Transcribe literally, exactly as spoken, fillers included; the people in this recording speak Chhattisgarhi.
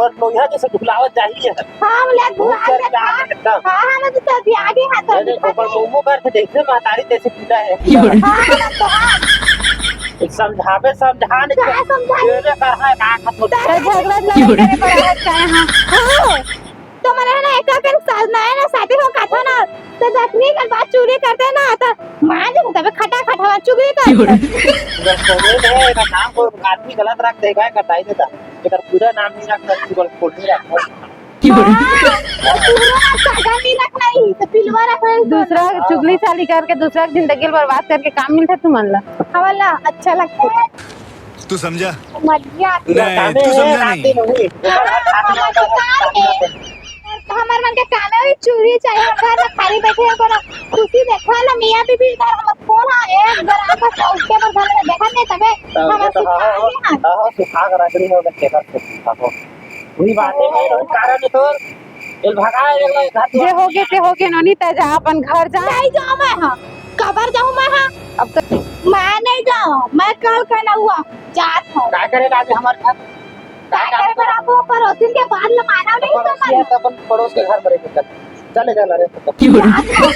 पर लोहिया जैसे ढुकलावत जाही है। हाँ, हम ले बहुत भुला चर्चा देता। है एकदम। हाँ, हम तो तभी आगे हाथ नहीं, नहीं, ऊपर मोमो कर थे, देखे महतारी जैसे पीटा है। हाँ, हम तो हाँ। एक समझावे, समझा नहीं। का समझाई? ये कर, हाँ, का खत्म। तो झगड़ा लड़ाई करे बर आवत का यहाँ? हाँ। तो मने है ना, एक कर साथ ना है ना, शादी हो का था ना, तो जखनी कर बात चुगली करते ना, तो मार दे तबे खटा खटा बात चुगली कर। जब सोने में है, एकर नाम को आदमी गलत रख देगा, कटाई देता। एकर पूरा नाम नहीं रखना, तू बोल, खोटी रख। हाँ, तो पूरा सगा नहीं रखना ही, तो पिलवा रखना ही। दूसरा चुगली चाली करके दूसरा के जिंदगी बर्बाद करके काम मिलता तुमन ला? हमारा अच्छा लगता है। तू समझा? मजा आती है। नहीं, तू समझा नहीं। हाँ, हमार तो काम है। हमार मन के काम है, वही चूल्ही चाहिए। हम घर में खाली बैठे हैं, कोनो खुशी देखा ना, मियाँ बीबी इधर हम कौन है, एक बार आपस में उठके पर घर में देखा नहीं तबे। तब हमार तो सुख हाँ, आ गया। हाँ, सुखा कर रख रही हो, बच्चे का सुखा हो। वही बात है, मैं वही कारण है तो, ये भगा, ये लोग घर जे होगे, ते होगे, नोनी, तै जा, अपन घर जा। नहीं जाऊँ मैं, हाँ। कबर जाऊँ मैं, हाँ। अब तो मैं नहीं जाऊँ, मैं कल का ना हुआ, जात हूँ। का करे लागे हमारे घर? का करे बर आपको पड़ोसिन के बात ल मानव नहीं पड़ोसी है, समझ? तो अपन पड़ोस के घर में रह के चल। चले जा, अरे। जात हूँ।